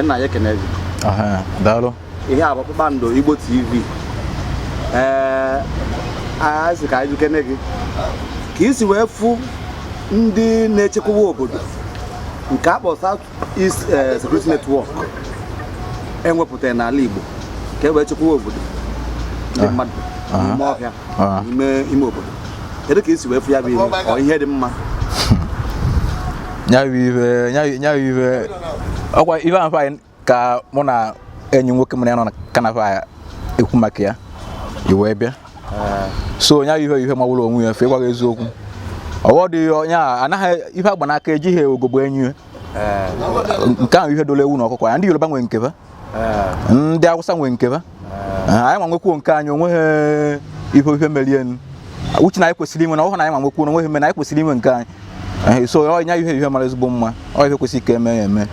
Nna ya, ekene gị. Daalụ. Ihe a bụ Kpakpando Igbo TV. Ee, anyị sị ka anyị jukene gị ka isi wee fụ ndị na-echekwa obodo nke a kpọrọ South East Security Network enwepụtara n'ala Igbo ka e wee chekwa obodo ndị mmadụ n'ime ọhịa, n'ime ime obodo. Kedu ka isi wee fụ ya bụ ihe? Ọ ihe dị mma? Nya bụ ife, nya bụ ife ọkwa ife ahụ anyị ka mụ na enyi nwoke mụ na ya nọ na kanafa ekwu maka ya i wee bịa. So nya bụ ife magburu onwe ya. Fe ịgwa gị eziokwu, ọwọ dị onye a anaghị ife agba n'aka ejighị ogogbo enyi ya. Nke ahụ ihe dolo ewu na ọkụkọ ya. Ndị Yoruba nwere nke fa, ndị Awụsa nwere nke fa, anyị nwa nwekwuo nke anyị. Onweghị ife merienu uche na anyị kwesịrị inwe na ọhụrụ na anyị nwa nwekwuo na onweghị mme na anyị kwesịrị inwe nke anyị. So ọ nya ihe mara ezigbo mma. Ọ ihe kwesịrị ka eme ya eme.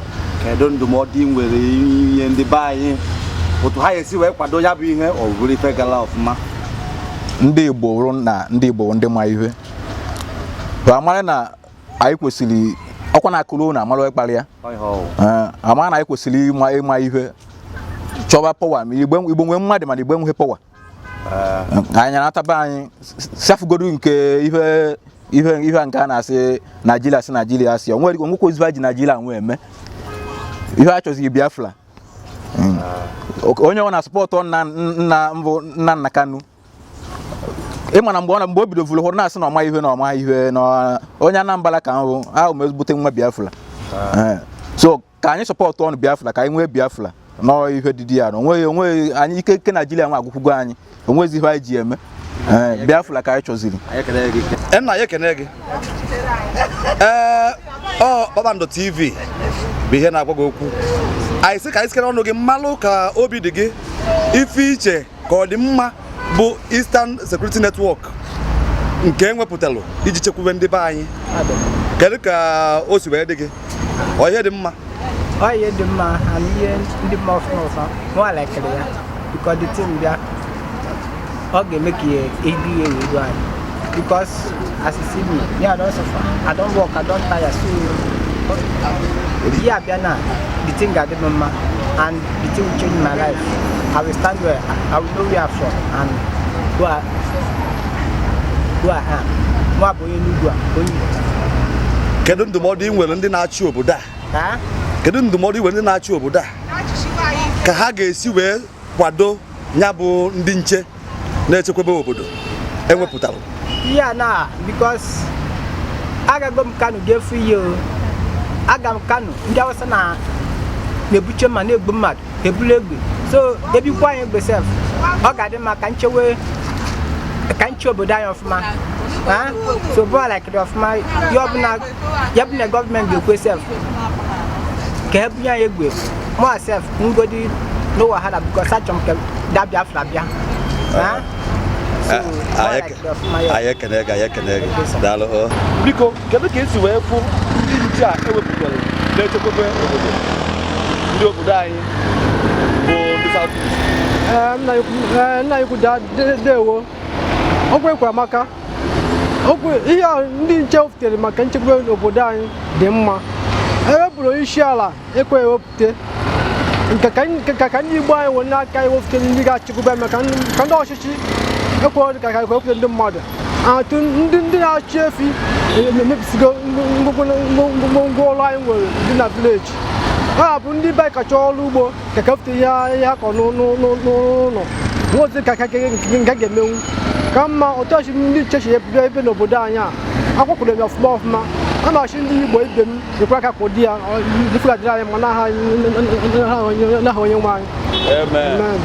Kedu ndụmọdụ ị nwere inye ndị be anyị, otu ha esi wee kwado ya bụ ihe, ọ bụrụ ife gara ọfụma? Ndị Igbo bụrụ na ndị Igbo bụ ndị ma ihe bụ amara na anyị kwesịrị ọkwa na akụrụ na amara ịkparị ya. Ọ ihe ọwụ. Amara na anyị kwesịrị ịma ihe chọba power ma Igbo nwee mmadụ, mana Igbo enweghị power. Anyị na-ataba anyị safugodu nke ihe ihe ihe nke a na-asị Naijiria, sị Naijiria, asị onwe onwekwa ozibe ji Naijiria nwe eme ihe a chọziri Biafra. Onye ọ na-support nna nna mbụ nna nna Kanu, ịma na mgbe ọ na mgbe o bido vụrụ hụrụ na-asị na ọma ihe na ọma ihe na onye Anambra ka mbụ ahụ m ezigbote nwa Biafra. So ka anyị support ọnụ Biafra, ka anyị nwee Biafra nọọ ihe dịdị ya na onweghị anyị ike ike Naijiria nwe agwụkwụgo anyị, onwezi ihe anyị ji eme. Biafra ka anyị chọziri. Anyị ekene gị. Nna ya, ekene gị. Ee, ọ Kpakpando TV bụ ihe na-agwa gị okwu. Anyị sị ka anyị sikere ọnụ gị mmalụ ka obi dị gị ife iche ka ọ dị mma bụ Eastern Security Network nke enwepụtalụ iji chekwube ndị be anyị. Kedu ka o si wee dị gị? Ọ ihe dị mma? Ọ ihe dị mma and ihe ndị mma ọfụma ọfụma. Mụ likere ya because the thing bịa, ọ ga-eme ka ebi ihe wee ruo anyị, because as you see me, me, I don suffer, I don work, I don tire. So ihe abịa na the thing ga-adị m mma and the thing will change my life. I will stand well, I will know where I'm from and who I am. Mụ abụ onye Enugu a, onye Igbo. Kedu ndụmọdụ ị nwere ndị na-achị obodo a? Ha? Kedu ndụmọdụ ị nwere ndị na-achị obodo a ka ha ga-esi wee kwado ya bụ ndị nche na-echekwebe obodo enwepụtara? Ihe a na because agago m Kano ga-efu ihe o. Aga m Kano, ndị Awụsa na na-ebuche mma na-egbu mmadụ, ebulu egbe. So ebikwa anyị egbe sef, ọ ga-adị mma ka nchewe, ka nche obodo anyị ọfụma. Ha? So bọọlụ akịrị ọfụma ya ọbụla ya bụ na gọọmenti ga-ekwe sef ka e bunye anyị egbe, mụ sef ngodi no wahala, because achọrọ m ka da Biafra bịa. Ha? So, bọọlụ akịrị ọfụma ya. Anyị ekene gị, anyị ekene gị, daalụ o. Biko, kedu ka esi wee fụ ndị nche a ewepụtara na-echekwebe obodo ndị obodo anyị bụ ndị South East? Ee, nna ikwu, dewo. Okwu ekwuru amaka. Okwu ihe a ndị nche wepụtara maka nchekwaba obodo anyị dị mma. Ewepụrụ onye isi ala ekwe ewepụta nke ka ndị Igbo anyị were n'aka ewepụta ndị ga-achịkwaba, maka ka ndị ọchịchị ekwe ka ka ewepụta ndị mmadụ atụ ndị na-achị efi emebisigo ngwongwo ọrụ anyị nwere dị na village. Ọ ga-abụ ndị be kacha ọrụ ugbo ka ka wepụta ihe ha kọ n'ụlọ nwozi ka nke ga-emenwu ka mma. Otu ọchị ndị nche si ebe ebe n'obodo anyị a akwakwuru ya ọfụma ọfụma. A na-achị ndị Igbo ibe m ekwe aka kwụdị ya ife ga-adịrị anyị ma n'aha onye nwe anyị. Amen. Amen.